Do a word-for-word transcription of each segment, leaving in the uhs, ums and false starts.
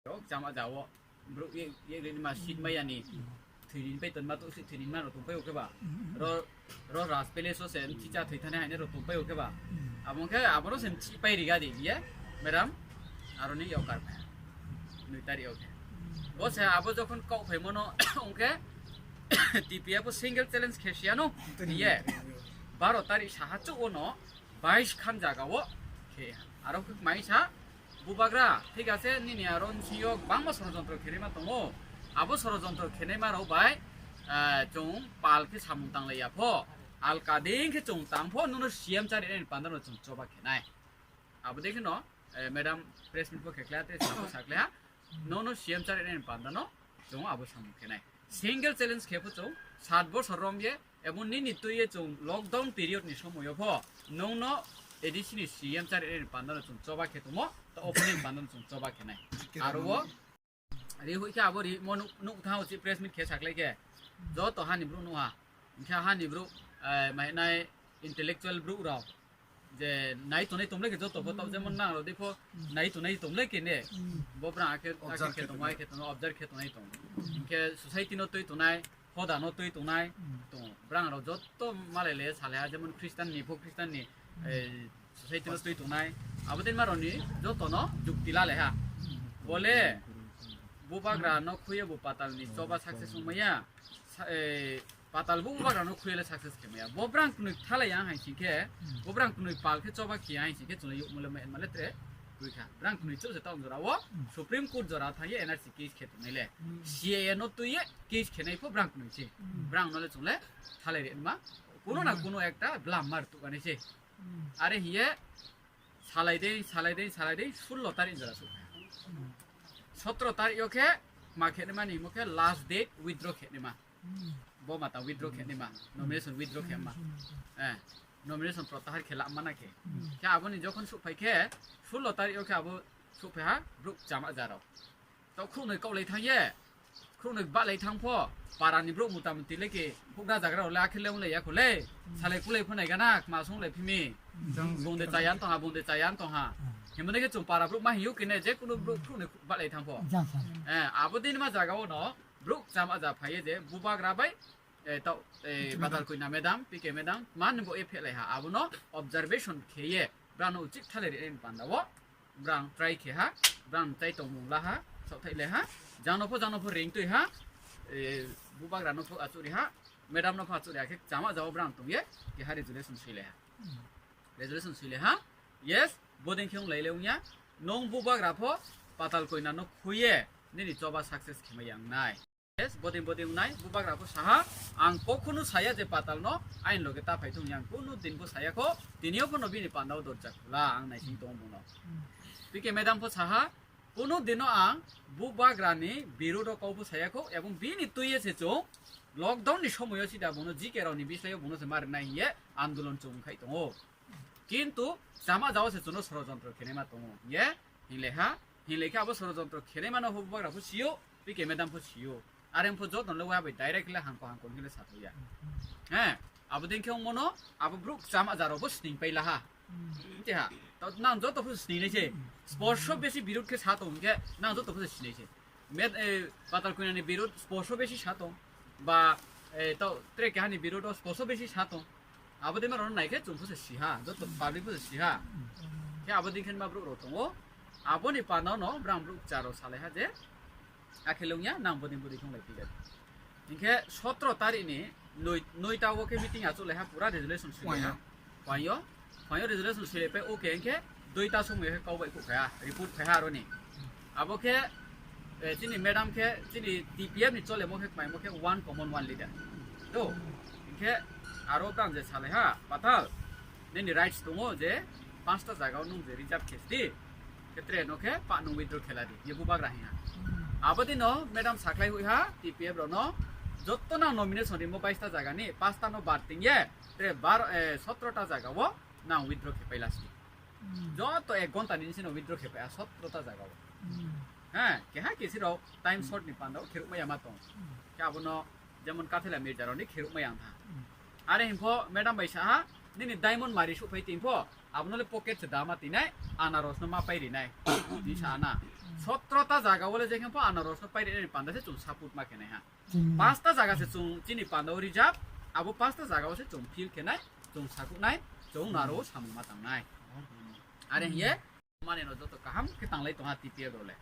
Rao chama ja wo brouh ye, ye ri ma seat mai ya ni. Thoi ni pai ton ma to si thoi ni ma rao tongpai ou khe ba. Ro, ro Raj Palace wo se mthi cha thoi thani hainai rao tongpai ou khe ba. Abo ong khe abo no se mthi pai ri ga di ye. Madam, aro ni yokar phai. Noi tari yo khe. Bo se abo jokhon kau phaimo no ong khe T P F o single challenge khe si ya no. Ye. Baro tari saha chouh wo no bais khan zaga wo khe ha. Aro khe kmai sa, bubagra, thik ase, nini aro nsi yo bangma sorojontro khenaima tong ou. Abo sorojontro khenaima rao bai, eh, chung pal khe samung tanglai ya pho. Alka dei khe chung tang pho, nono C M chári nai ni panda no chung choba khe nai. Abo dei khe no, eh, madam press meet pho khe khlai ha, tei sa pho sa khlai ha. Nono C M chári nai ni panda no chung abo samung khe nai. Single challenge khe pho chung, sat bosor rom ye, ebong nini tui ye chung lockdown period ni somoi yo pho, nung no A D C ni C M chári nai ni panda no chung choba khe tongmo, ta opening panda no chung choba khe nai. Aro wo, ri hoih khe abo ri mo nuh, nuh thanng uchih press meet khe sakhlai khe, joto ha ni brouh nuh ha. Hing khe ha ni brouh, eh, mai nai intellectual brouh rao. Je nai tongnai tong le khe joto pho, tao jemon nang rao dei pho, nai tongnai tong le khe ne. Bo brang akhe, akhe khe tong, akhe tong, observe khe tongnai tong. Hing khe society no tui tongnai, hoda no tui tongnai tong. Brang rao joto malai le salai ha, jemon Christian ni pho Christian ni, eh, society no tui tongnai. Abo dei ma rao ni joto no jukti lalai ha. Bo le, bubagra no khui ye bo patal ni choba success ongmai ya. Sa-, eh, patal bo bubagra no khui ye le success khe mai ya. Bo brang knoi kthalai ya hai sing khe, bo brang knoi pal khe choba khe ya hai sing khe, chung le youhmo le mai ma le tre koi kha. Brang knoi chouh se taoh jora wo, Supreme Court jora thanng ye N R C case khe tongnai le. C A A no tui ye case khe nai pho brang knoi se. Brang no le chung le kthalai ri ma. Kuno na kuno ekta blam mar tuh nai se. Are hing ye, salai dei, salai dei, salai dei, sullo tarik jora souhphai ha. Sotro tarik yo khe, ma khe naima ni hingmo khe last date withdraw khe naima. Bo ma ta withdraw khe naima, nomination withdraw khe ma. Eh, nomination protahar khe lama na khe. Khe abo ni jokhon souhphai khe, sullo tarik yo khe abo souhphai ha, brouh chama ja rao. Taoh khrouhnoi kaohlai thanng ye, khrouhnoi bahlai thanng pho, para ni brouh mutamuti le khe, houhgra zagra rao le akhe le onglai ya kho le, salai kulai pho nai gana, kma sung lai phi mi. Bung de chaya tong ha, bung de chaya tong ha. Himba dei khe chung para brouh ma hing ou khe ne, je kuno brouh khrouhnoi bahlai thanng pho. Eh, abo dei ma zaga wo no, brouh chama ja phai ye je, bubagra bai, eh, taoh, eh, Patal Koina madam, P K madam, ma ni bo ye phehlai ha, abo no observation khe ye, brang no uchih kthalai ri nai ni panda wo, brang try khe ha, brang chai tongmung la ha, saohthaih le ha, jang no pho, jang no pho ring tui ha, eh, bubagra no pho achouh ri ha, madam no pho achouh ri ha, khe chama ja wo brang tong ye, keha resolution soi le ha. Resolution soi le ha, yes, bodei khe onglai le ong ya, nung bubagra pho, Patal Koina no khui ye, nini choba success khe mai ya ong nai. Yes, bodei bodei ong nai, bubagra pho sa ha, ang kokhuno sa ya je Patal no ain loge ta phai thung ya, ang kuno din pho sa ya kho, tini yo pho no bini panda wo dorja khula, ang naising tong ou bung no. P K madam pho sa ha, kuno din no ang bubagra ni birud wo kau pho sa ya kho, ebong bini tui ye se chung lockdown ni somoi yo sida bung no G K rao ni bislái yo bung no se ma ri nai hing ye andolon chung khai tong ou. Kintu chama ja wo se chung no sorojontro khe naima tong ou hing ye, hing le ha, hing le khe abo sorojontro khe naima no pho bubagra pho si ou, P K madam pho si ou. Are pho joto no le wa bai direct le hangko hangko hing le sathai ya. He, abo dei khe ongmo no, abo brouh chama ja rao pho sning pai la ha. Te ha, taoh nang joto pho sning nai se. Sporso besi birud khe sa tong khe, nang joto pho sning nai se. Med, eh, Patal Koina ni birud sporso besi sa tong. Ba, eh, taoh tre keha ni birud wo sporso besi sa tong. Abo dei ma rao no nai khe chung pho se si ha, joto public pho se si ha. Khe abo dei khe ma brouh rao tong ou. Abo ni panda no brang brouh kcha rao salai ha je, akhe le ong ya, nang bodei bodei khe onglai phi le. Hing khe sotro tarik ni noi, noita wo khe meeting achouhlai ha, pura resolution soi ha. Phaing yo, phaing yo resolution soilai pai, okay, hing khe duita somoi khe kau baihkhouh phai ha, report phai ha aro ni. Abo khe, eh, chini madam khe, chini T P F ni cholemo khe kmaimo khe one common one leader. To, hing khe aro brang je salai ha, Patal, nini rights tong ou je, panchta zaga wo nung je reserve khe di, khe tre no khe pa nung withdraw khe la di, ye bubagra hing ha. Abo dei no madam sakhlai hoih ha, T P F rao no, joto nang nomination rimo baista zaga ni, panchta no bad ting ye, tre baro, eh, sotrota zaga wo nang withdraw khe pai la si. Joto ek ghonta ni bsing no withdraw khe pai ha, sotrota zaga wo. He, keha kesi rao time short ni panda wo kheruhmai ya ma tong. Khe abo no jemon Kathila Mirza rao ni kheruhmai ya ong tha. Are hing pho madam bai sa ha, nini diamond mari souhphai ting pho, Abo no le pocket se dama tinai, anaros no ma pairi nai. Di sa na. Sotro ta zaga wo le je khe pho anaros no pairi nai ni panda se chung support ma khe nai ha. Pas ta zaga se chung chini panda wo reserve, abo pas ta zaga wo se chung fill khe nai, chung sakuh nai, chung naro samung ma tang nai. Are hing ye, mani no joto kaham khe tanglai tong ha T P F rao le.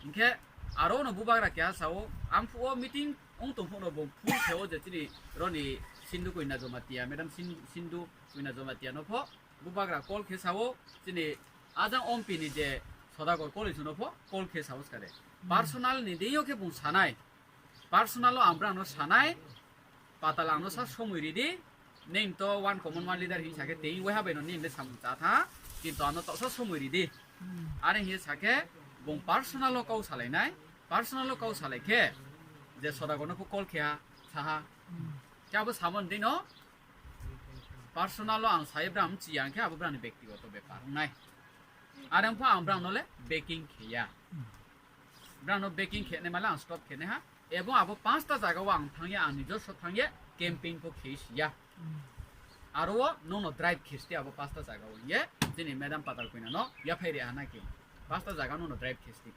Hing khe aro no bubagra keha sa ou, arphuh wo meeting ong tong phuh no bung phone khe ou je chini ro ni Sindu Koina Jamatia, madam Sin-, Sindu Koina Jamatia no pho bubagra call khe sa ou, chini ajang ompi ni je Sodagar College no pho call khe sa ou skade. Personal ni deing yo khe bung sa nai. Personal wo ang brang no sa nai, Patal ang no sa somoi ri di, nini to one common one leader hing sa khe tei waiha bai no nini le samung chá tha, kintu ang no taohsa somoi ri di. Are hing ye sa khe bung personal wo kau salai nai, personal wo kau salai khe, je Sodagar no pho call khe ha, sa ha. Khe abo samo ni deing no, personal wo ang sa ye brang mchi ya hing khe abo brang ni bektigoto bepar ong nai. Are ong pho ang brang no le backing khe ya. Brang no backing khe naima le ang stop khe nai ha. Ebong abo pas ta zaga wo ang thanng ye, ang nijosso thanng ye campaign pho khe si ya. Aro wo nung no drive khe sti abo pas ta zaga wo hing ye, chini madam Patal Koina no yaphai ri ha na khe. Pas ta zaga nung no drive khe sti.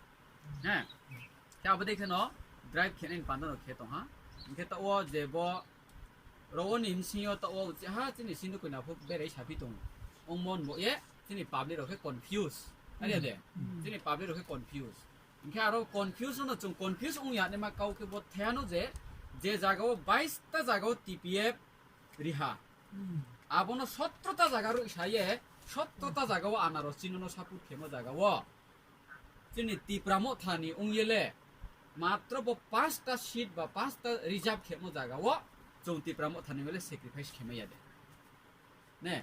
Khe abo dei khe no drive khe nai ni panda no khe tong ha. Hing khe taoh wo je bo rao ni bsing yo taoh wo uchih ha chini Sindu Koina pho berai saphi tong. Ongmo ni bo ye chini public rao khe confuse. Are ya de? Chini public rao khe confuse. Hing khe aro confuse no chung confuse ong ya naima kau khe bo thaiha no je, je zaga wo bais ta zaga wo T P F ri ha. Abo no sotro ta zaga ruhsa ye, sotro ta zaga wo anaros chini no support khemo zaga wo. Chini Tipra Motha ni ong ye le, matro bo pas ta seat ba pas ta reserve khemo zaga wo, chung Tipra Motha ni ong ye le sacrifice khe mai ya de. Ne,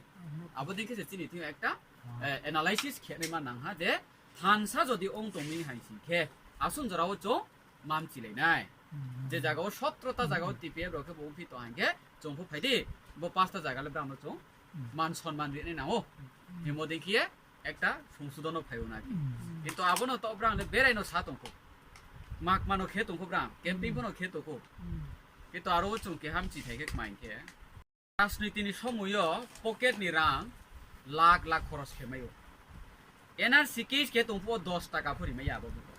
abo dei khe se chini thing ekta, eh, analysis khe naima nang ha je, thansa jodi ong tong mi hai sing khe, asun jora wo chung ma mchilai nai. Je zaga wo sotro ta zaga wo T P F rao khe bo ongphi tong ha hing khe, chung pho phai di, bo pas ta zaga le brang no chung man sonman ri nai nang ou. Himo dei khe ye ekta songsodhon no phai ou na khe. Kintu abo no taoh brang le berai no sa tong khou. Makma no khe tong khou brang, camping pho no khe tong khou. Kintu aro wo chung keha mchithai khe kma hing khe, rajniti ni somoi yo pocket ni rang lakh lakh khoros khe mai ou. N R C case khe tong phuh wo dos taka pho ri mai ya abo brouh.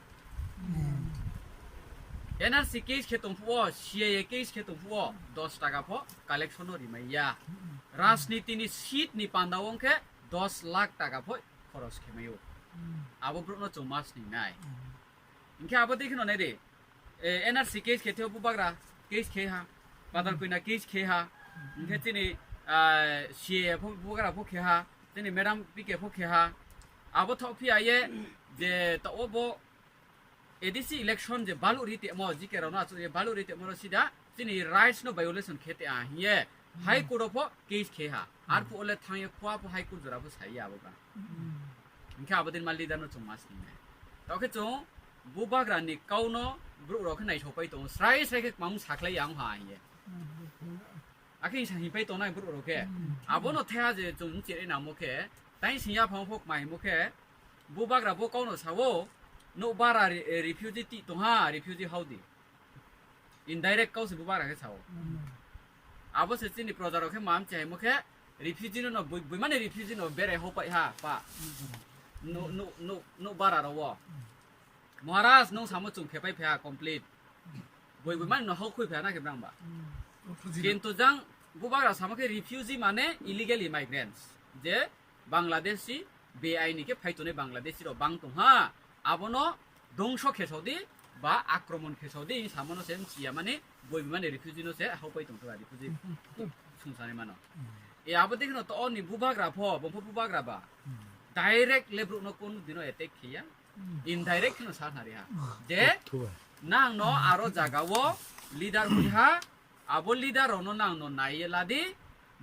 N R C case khe tong phuh wo, C A A case khe tong phuh wo dos taka pho collection no ri mai ya. Rajniti ni seat ni panda wo ong khe dos lakh taka pho khoros khe mai ou. Abo brouh no chung ma sning nai. Hing khe abo dei khe no nai di, N R C case khe theo bubagra case khe ha, Patal Koina case khe ha, hing khe chini, C A A pho bubagra pho khe ha, chini madam P K pho khe ha. Abo thaoh phi ya ye je taoh wo bo A D C election je baluh ri temo, G K rao no achouh ye baluh ri temo ro sida chini rights no violation khe te a hing ye High Court wo pho case khe ha. Arphuh wo le thanng ye khua pho High Court jora pho sa ye abo ba. Hing khe abo dei ma leader no chung ma sning nai. Taoh khe chung bubagra ni kau no brouh rao khe naisao pai tong ou, srai srai khe kmang sakhlai ya ong ha hing ye. Akhe hing sa hing pai tongnai brouh rao khe. Abo no thaiha je chung mchih nai nangmo khe, tai sing yaphang pho kma hingmo khe, bubagra bo kau no sa ou, nouh bara re-, refugee tih tong ha, refugee hao di. Indirect kau se bubagra khe sa ou. Abo se chini proja rao khe ma mchi haimo khe, refugee no, no boi, boi mani refugee no berai hao pai ha, pa. Nouh, nouh, nouh, nouh bara rao wo. Maharaj, nung samo chung khe pai phai ha complete. Boi boi mani no hao khui phai ha na khe brang ba. Kintu jang bubagra samo khe refugee mane illegal immigrants. Je Bangladeshi, beaini khe phai tongnai Bangladeshi rao bang tong ha. Abo no dongso khe sao di, ba akromon khe sao di, samo no se mchi ya mani, boi boi mani refugee no se hao pai tong thou, refugee sungsanai mano. E abo dei khe no to ni bubagra pho, bung pho bubagra ba. Direct le brouh no kono dino attack khe ya. Indirect khe no sa khnari ha. Je, nang no aro zaga wo leader hoih ha, abo leader rao no nang no nai ye la di,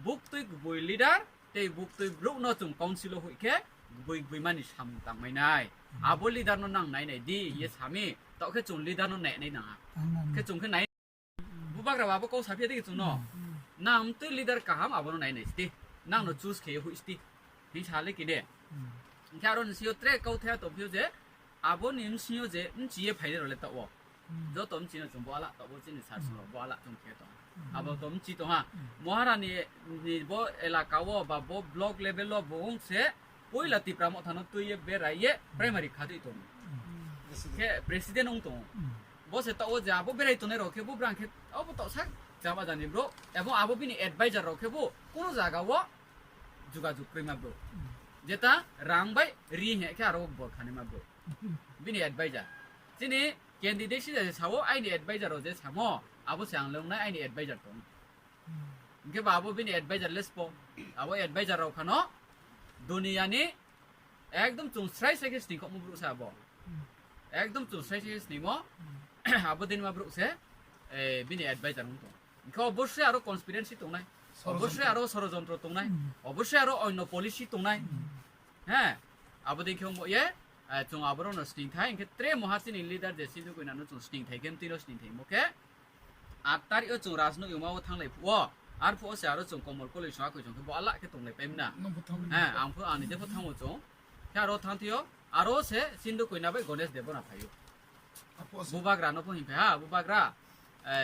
buktui gboi leader, tei buktui brouh no chung council wo hoih khe, gboi gboi mani samung tangmai nai. Abo leader no nang nai nai di hing ye sa mi, taoh khe chung leader no nai nai nang ha. Khe chung khe nai Bubagra ba abo kau saphi ya di khe chung no. Nang mtui leader kaham abo no nai nai sti. Nang no choose khe ye hoih sti. Hing sa le kine. Hing khe aro ni sing yo tre kauthai tongphi ou je, abo ni bsing yo je mchi ye phainai rao le taoh wo. Joto mchi no chung bo ala taoh wo chini sir song rao bo ala chung khe tong. Abo to mchi tong ha. Maharani ni bo elaka wo ba bo block level wo bung se poila Tipra Motha no tui ye berai ye primary khatoi tong. Khe president ong tong. Bo se taoh wo je abo berai tongnai rao khe bo brang khe abo taoh sa chaba jani brouh. Ebong abo bini advisor rao khe bo kuno zaga wo jugajug kroima brouh. Jeta rang bai ri hing khe aro bor khanaima brouh. Bini advisor. Chini candidate sida se sa wo, aini advisor rao je samo, abo se ang leongnai aini advisor tong. Hing khe ba abo bini advisor le spo. Abo advisor rao khano duniya ni ekdom chung srai srai khe sning khohmo brouh se abo. Ekdom chung srai srai khe sningmo, abo deinma brouh se bini advisor ong tong. Hing khe obosoi aro conspiracy tongnai, obosoi aro sorojontro tongnai, obosoi aro oino policy tongnai. He, abo dei khe ongbo ye, chung aboro no sningthai, hing khe tre moha chini leader je Sindu Koina no chung sningthai khe, mtui no sningthaimo khe, আট তারিখ wo chung Rajnoyoma wo thannglai phuh wo, arphuh wo se aro chung Komol Koloi song akoi song khe bo ala khe tonglai paimna. He, ang pho, ang ni je pho thanngmo chung. Khe aro thanngthi yo, aro se Sindu Koina bai Ganesh Debbarma phai ou. Bubagra no pho hingphai ha, bubagra.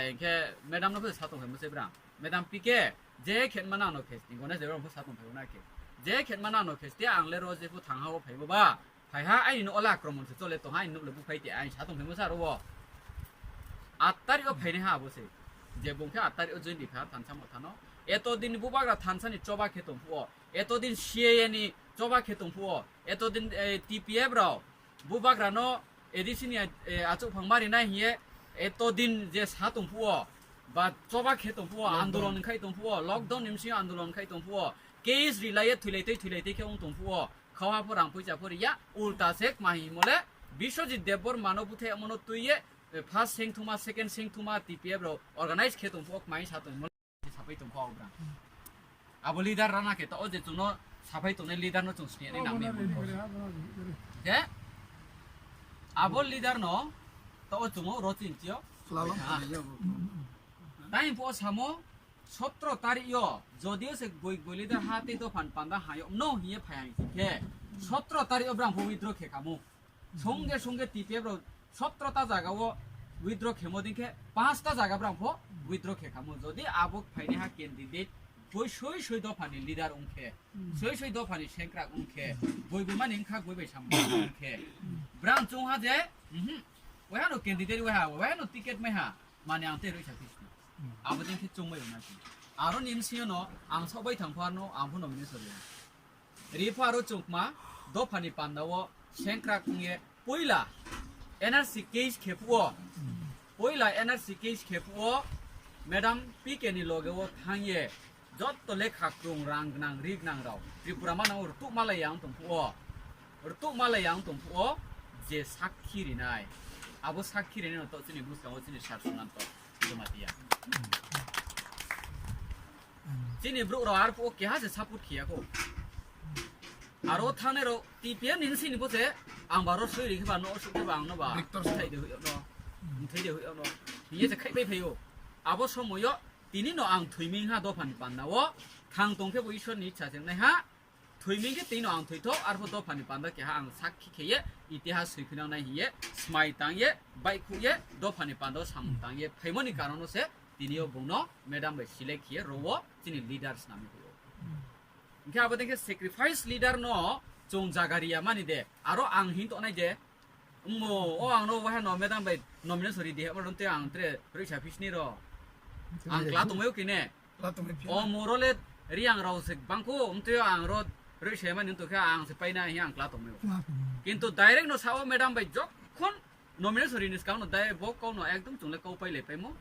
Hing khe madam no pho sa tongphaimo se brang. Madam P K, je khenma nang no khe, Ganesh Debbarma pho sa tongphai ou na khe. Je khenma nang no khe, te ang le ro je pho thang ha wo phai bo ba. Phai ha, aini nouh wo le akromon se chole tong ha, aini nouh le buphai te, aini sa tongphaimo se aro wo. আট তারিখ wo phainai ha abo se. Je bung khe আট তারিখ wo join ri phai ha thansa motha no. এতদিন bubagra thansa ni choba khe tong phuh wo, এতদিন C A A ni choba khe tong phuh wo, এতদিন, T P F rao bubagra no A D C ni achouhphang ma ri nai hing ye, এতদিন je sa tong phuh wo, ba choba khe tong phuh wo, আন্দোলন khai tong phuh wo, lockdown ni bsing yo আন্দোলন khai tong phuh wo, case rilai ye thoilai tei thoilai tei khe ong tong phuh wo, khauha pho rang poicha pho ri ya, ulta se kma hingmo le, Biswajit Debbarma no búthaih yagmo no tui ye, first sengthuma, second sengthuma T P F rao organize khe tong phuh wo kma hing sa tongmo le sapai tong phuh wo brang. Abo leader rana khe taoh wo je chung no sapai tongnai leader no chung sni nai nang mi. Khe abo leader no taoh wo chung o ro chini yo. Tang phuh wo samo, সতেরো তারিখ yo, jodi yo se boi boi leader ha tei dopha ni panda ha yo no hing ye phai ha hing khe, সতেরো তারিখ yo brang pho withdraw khe khamo. Songge songge T P F rao সতেরোটা zaga wo withdraw khemo dei khe, পাঁচটা zaga brang pho withdraw khe khamo. Jodi abo phainaiha candidate boi soi soi dopha ni leader ong khe, soi soi dopha ni sengkrak ong khe, boi boi mani bkha boi bai samung ong khe, brang chung ha je, waiha no candidate waiha, waiha no ticket mai ha, mani ang tei roisa phi sni. Abo dei khe chungmai rao na khe. Aro ni bsing yo no ang saoh bai thang pho no ang pho nomination ri ha. Ri pho aro chung kma, dopha ni panda wo sengkrak ong ye, poila N R C case khe phuh wo, poila N R C case khe phuh wo, Madam P K ni loge wo thanng ye, joto lekha krung rang gnang ri gnang rao Tripura manang wo rtuh malai ya ong tong phuh wo, rtuh malai ya ong tong phuh wo, je sakhi rinai, abo sakhi rinai no taoh chini buskang wo chini Sir Sumanto Jamatia. Chini brouh rao arphuh wo keha se support khe ya khou. Aro thanngnai rao T P F ni bsing ni bo se, ang ba ro soi ri khe ba no suh khe ba ang no ba, mthai de hoih yag no, mthai de hoih yag no hing ye se khaihpai phai ou. Abo somoi yo tini no ang thoi mi ha dopha ni panda wo, thang tong khe bo Isor ni icha se nai ha, thoi mi khe tini no ang thoitho, arphuh dopha ni panda keha ang sakhi khe ye, itihas soi khuinang nai hing ye, smai tang ye, baihkhouh ye, dopha ni panda wo samung tang ye phaimo ni karon no se, tini yo bung no madam bai select khe ye ro wo chini leader snam ye hoih ou. Hing khe abo dei khe sacrifice leader no chung zaga ri ya mani de, aro ang hing tongnai je, Mo, o ang no waha no madam bai nomination ri di hemo ron te ang tre roisa phi sni ro. Ang kla tongmai ou kine. O mo ro le Reang rao se bangkhu, mtui yo ang ro roisa mani tong khe ang se paina hing ang kla tongmai ou. Kintu direct no sa wo madam bai jokhon nomination ri ni skang no dai bo kau no ekdom chung le kau pailai paimo.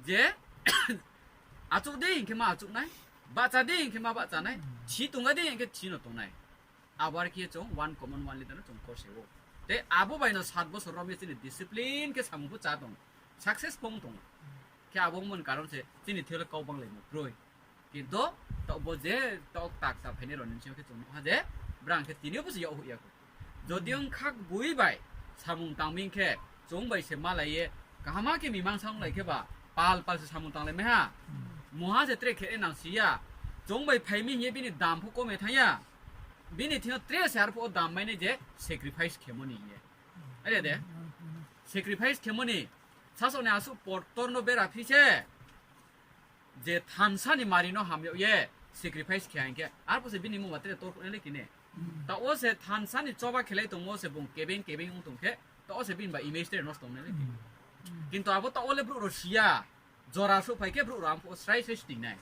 Je achouh di hing khe ma achouh nai, bahcha di hing khe ma bahcha nai, thi tongga di hing khe thi no tong nai. Abo are khe chung one common one leader no chung kose ou. Tei abo bai no sat bosor rom ye chini discipline khe samung pho chá tong, success pho ong tong. Khe abo ongmo ni karon se chini thing yo le kau banglaimo kroi. Kintu taoh bo je taoh tak ta phainai rao ni bsing yo khe chung nuh ha je, brang khe tini yo bo se yag hoih ya khou. Jodi ong kha boi bai samung tang mi khe, chung bai se malai ye, kaham khe mimang sa onglai khe ba, pal pal se samung tanglai mai ha. Mungha se tre khe nang si ya. Chung bai phai mi hing ye bini dam pho kome thanng ya. Bini thing yo tre se arphuh wo dam mai nai je sacrifice khemo ni hing ye. Are de? Sacrifice khemo ni. Sasaoh ni asuh portor no bera phi se. je thansa ni mari no ham yag ye sacrifice khe hing khe, arphuh se bini mmung ba tre torkhouh nai le kini. Taoh wo se thansa ni choba khelai tongmo se bung kebeng kebeng ong tong khe, taoh wo se bini ba image tre nosto ong nai le kini. Kintu abo taoh wo le brouh rao si ya, jora souhphai khe brouh rao arphuh wo srai srai sting nai.